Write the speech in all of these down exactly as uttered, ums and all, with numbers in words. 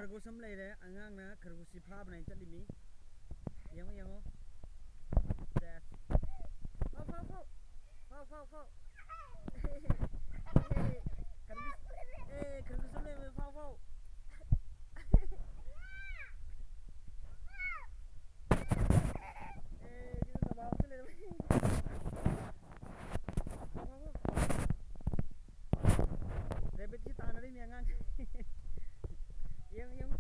ꯈꯔꯒꯣꯁ ꯑꯃ ꯂꯩꯔꯦ꯫ ꯑꯉꯥꯡꯅ ꯈꯔꯒꯣꯁꯁꯤ ꯐꯥꯕꯅ ꯍꯥꯏꯅ ꯆꯠꯂꯤꯃꯤ꯫ ꯌꯦꯡꯉꯣ, ꯌꯦꯡꯉꯣ꯫ ꯁꯦꯁ꯫ ꯐꯥꯎ, ꯐꯥꯎ, ꯐꯥꯎ꯫ ꯐꯥꯎ, ꯐꯥꯎ, ꯐꯥꯎ꯫ ꯈꯔꯒꯣꯁ-, ꯑꯦ, ꯈꯔꯒꯣꯁ ꯑꯃ ꯂꯩꯔꯝꯃꯦ꯫ ꯐꯥꯎ, ꯐꯥꯎ꯫ ꯑꯦ, ꯁꯤꯗ ꯅꯃꯥ ꯑꯃꯁꯨ ꯂꯩꯔꯝꯃꯦ꯫ ꯐꯥꯎ, ꯐꯥꯎ, ꯐꯥꯎ꯫ ꯔꯦꯕꯤꯠꯀꯤ ꯇꯥꯟꯅꯔꯤꯅꯦ ꯑꯉꯥꯡꯁꯦ꯫ ꯌꯦꯡꯉꯨ, ꯌꯦꯡꯉꯨ꯫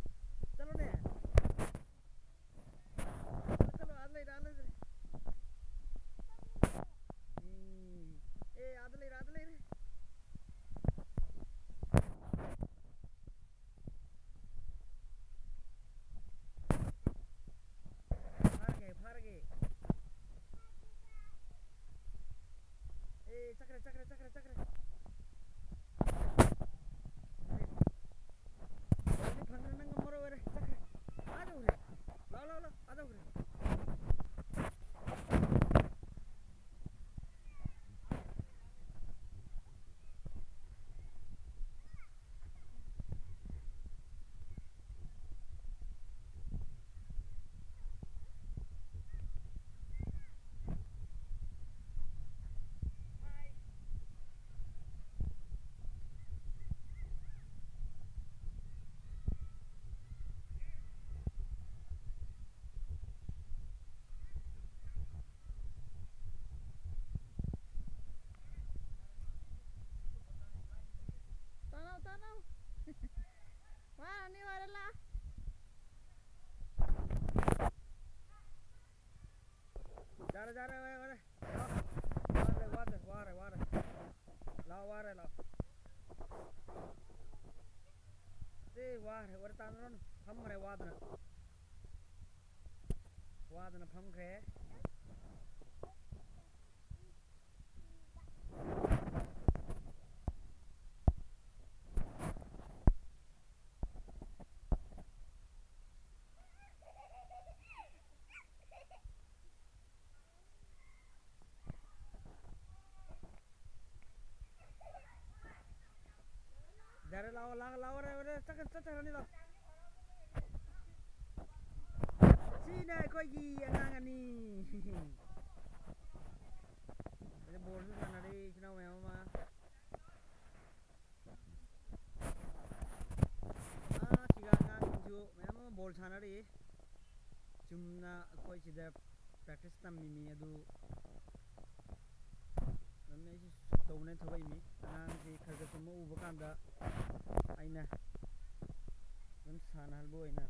ꯆꯠꯂꯣꯅꯦ꯫ ꯆꯠꯂꯣ, ꯆꯠꯂꯣ, ꯑꯥꯗ ꯂꯩꯔꯦ, ꯑꯥꯗ ꯂꯩꯔꯦ꯫ ꯎꯝ꯫ ꯑꯦ, ꯑꯥꯗ ꯂꯩꯔꯦ, ꯑꯥꯗ ꯂꯩꯔꯦ꯫ ꯐꯥꯔꯒꯦ, ꯐꯥꯔꯒꯦ꯫ ꯑꯦ, ꯆꯠꯈ꯭ꯔꯦ, ꯆꯠꯈ꯭ꯔꯦ, ꯆꯠꯈ꯭ꯔꯦ, ꯆꯠꯈ꯭ꯔꯦ꯫ ꯐꯪꯗ꯭ꯔꯦ, ꯅꯪ ꯉꯝꯃꯔꯣꯏ ꯑꯣꯏꯔꯦ, ꯆꯠꯈ꯭ꯔꯦ꯫ ꯑꯥ ꯌꯧꯈ꯭ꯔꯦ꯫ ꯂꯥꯎ, ꯂꯥꯎ, ꯂꯥꯎ, ꯑꯥ ꯌꯧꯈ꯭ꯔꯦ꯫ ꯇꯥꯅꯧ, ꯇꯥꯅꯧ꯫ ꯋꯥꯔꯅꯤ, ꯋꯥꯔꯦ, ꯂꯥꯛ꯫ ꯌꯥꯔꯦ, ꯌꯥꯔꯦ, ꯌꯥꯔꯦ, ꯌꯥꯔꯦ꯫ ꯂꯥꯎ꯫ ꯋꯥꯔꯦ, ꯋꯥꯔꯦ, ꯋꯥꯔꯦ, ꯋꯥꯔꯦ꯫ ꯂꯥꯎ, ꯋꯥꯔꯦ, ꯂꯥꯎ꯫ ꯁꯤ ꯋꯥꯔꯦ, ꯋꯥꯔꯦ, ꯇꯥꯟꯅꯔꯣꯅꯨ꯫ ꯐꯝꯈ꯭ꯔꯦ ꯋꯥꯗꯅ꯫ ꯋꯥꯗꯅ ꯐꯝꯈ꯭ꯔꯦ꯫ ꯌꯥꯔꯦ, ꯂꯥꯛꯑꯣ, ꯂꯥꯛꯑꯣ, ꯂꯥꯛꯑꯣ, ꯌꯥꯔꯦ, ꯌꯥꯔꯦ, ꯆꯠꯈ꯭ꯔ-, ꯆꯠꯈ꯭ꯔꯅꯤ, ꯂꯥꯛꯑꯣ꯫ ꯁꯤꯅ ꯑꯩꯈꯣꯏꯒꯤ ꯑꯉꯥꯡ ꯑꯅꯤ꯫ ꯁꯤꯗ ꯕꯣꯜꯁꯨ ꯁꯥꯟꯅꯔꯤ ꯏꯆꯤꯟ ꯏꯅꯥꯎ ꯃꯌꯥꯝ ꯑꯃ꯫ ꯑꯥ, ꯁꯤꯒ ꯑꯉꯥꯡꯁꯤꯡꯁꯨ ꯃꯌꯥꯝ ꯑꯃ ꯕꯣꯜ ꯁꯥꯟꯅꯔꯤ꯫ ꯆꯨꯝꯅ ꯑꯩꯈꯣꯏ ꯁꯤꯗ practice ꯇꯝꯃꯤꯅꯤ, ꯑꯗꯨ ꯑꯗꯨꯝ ꯑꯩꯁꯨ ꯇꯧꯕꯅꯦ, ꯊꯣꯛꯂꯛꯏꯅꯤ꯫ ꯑꯉꯥꯡꯁꯤ ꯈꯔ ꯈꯔ ꯁꯨꯝ ꯎꯕ ꯀꯥꯟꯗ ꯑꯩꯅ ꯑꯗꯨꯝ ꯁꯥꯟꯅꯍꯟꯕ ꯑꯣꯏꯅ